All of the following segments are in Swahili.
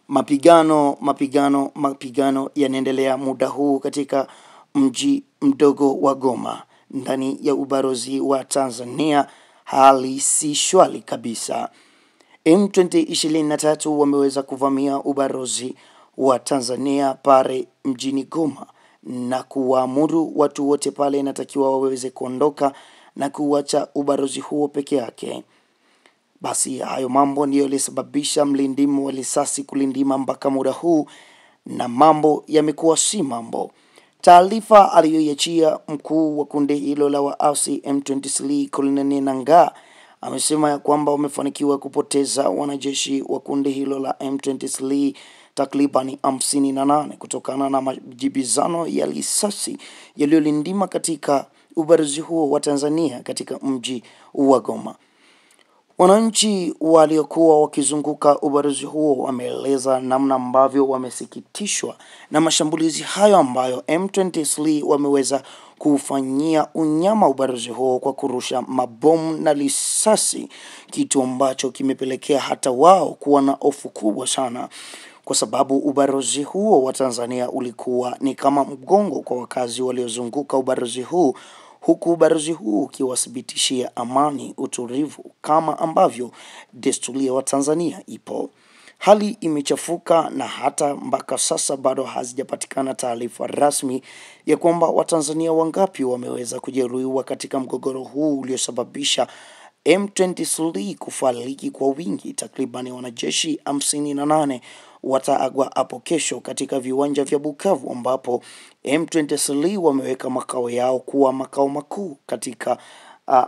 Mapigano, mapigano, mapigano yanaendelea muda huu katika mji mdogo wa Goma ndani ya ubalozi wa Tanzania. Hali si shwari kabisa. M23 wameweza kuvamia ubalozi wa Tanzania pale mjini Goma na kuwaamuru watu wote pale inatakiwa waweze kuondoka na kuacha ubalozi huo peke yake. Basi hayo mambo ndiyo yalisababisha mlindimo wa risasi kulindima mpaka muda huu, na mambo yamekuwa si mambo. Taarifa aliyoiachia mkuu wa kundi hilo la waasi M23 Corneille Nangaa amesema ya kwamba wamefanikiwa kupoteza wanajeshi wa kundi hilo la M23 takribani 58 kutokana na majibizano ya risasi yaliyolindima katika ubalozi huo wa Tanzania katika mji wa Goma. Wananchi waliokuwa wakizunguka ubalozi huo wameeleza namna ambavyo wamesikitishwa na mashambulizi hayo ambayo M23 wameweza kufanyia unyama ubalozi huo kwa kurusha mabomu na risasi, kitu ambacho kimepelekea hata wao kuwa na hofu kubwa sana, kwa sababu ubalozi huo wa Tanzania ulikuwa ni kama mgongo kwa wakazi waliozunguka ubalozi huu, huku ubalozi huu ukiwathibitishia amani, utulivu kama ambavyo desturi ya Watanzania ipo. Hali imechafuka na hata mpaka sasa bado hazijapatikana taarifa rasmi ya kwamba Watanzania wangapi wameweza kujeruhiwa katika mgogoro huu uliosababisha M23 kufariki kwa wingi. Takribani wanajeshi 58 wataagwa hapo kesho katika viwanja vya Bukavu, ambapo M23 wameweka makao yao kuwa makao makuu katika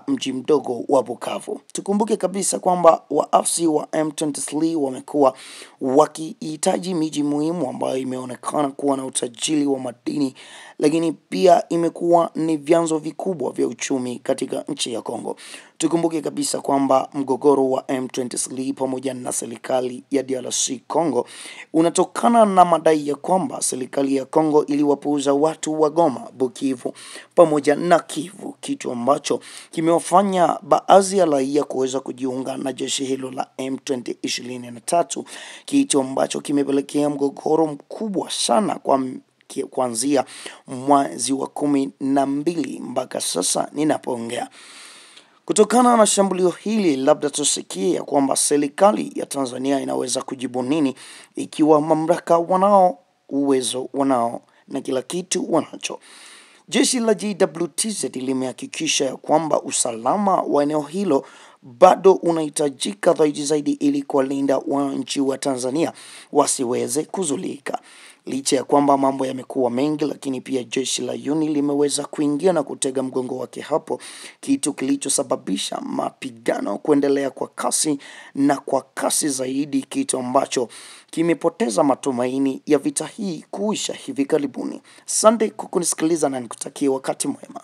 mji mdogo wa Bukavu. Tukumbuke kabisa kwamba waasi wa M23 wamekuwa wakihitaji miji muhimu ambayo imeonekana kuwa na utajiri wa madini, lakini pia imekuwa ni vyanzo vikubwa vya uchumi katika nchi ya Kongo. Tukumbuke kabisa kwamba mgogoro wa M23 pamoja na serikali ya DRC Congo unatokana na madai ya kwamba serikali ya Kongo iliwapuuza watu wa Goma, Bukivu pamoja na Kivu, kitu ambacho kimewafanya baadhi ya raia kuweza kujiunga na jeshi hilo la M23, kitu ambacho kimepelekea mgogoro mkubwa sana kwa kuanzia mwezi wa 12 mpaka sasa ninapoongea. Kutokana na shambulio hili, labda tusikie ya kwamba serikali ya Tanzania inaweza kujibu nini ikiwa mamlaka wanao, uwezo wanao na kila kitu wanacho. Jeshi la JWTZ limehakikisha ya kwamba usalama wa eneo hilo bado unahitajika zaidi ili kuwalinda wananchi wa Tanzania wasiweze kuzulika. Licha ya kwamba mambo yamekuwa mengi, lakini pia jeshi la UNI limeweza kuingia na kutega mgongo wake hapo, kitu kilichosababisha mapigano kuendelea kwa kasi na kwa kasi zaidi, kitu ambacho kimepoteza matumaini ya vita hii kuisha hivi karibuni. Asante kwa kunisikiliza na nikutakie wakati mwema.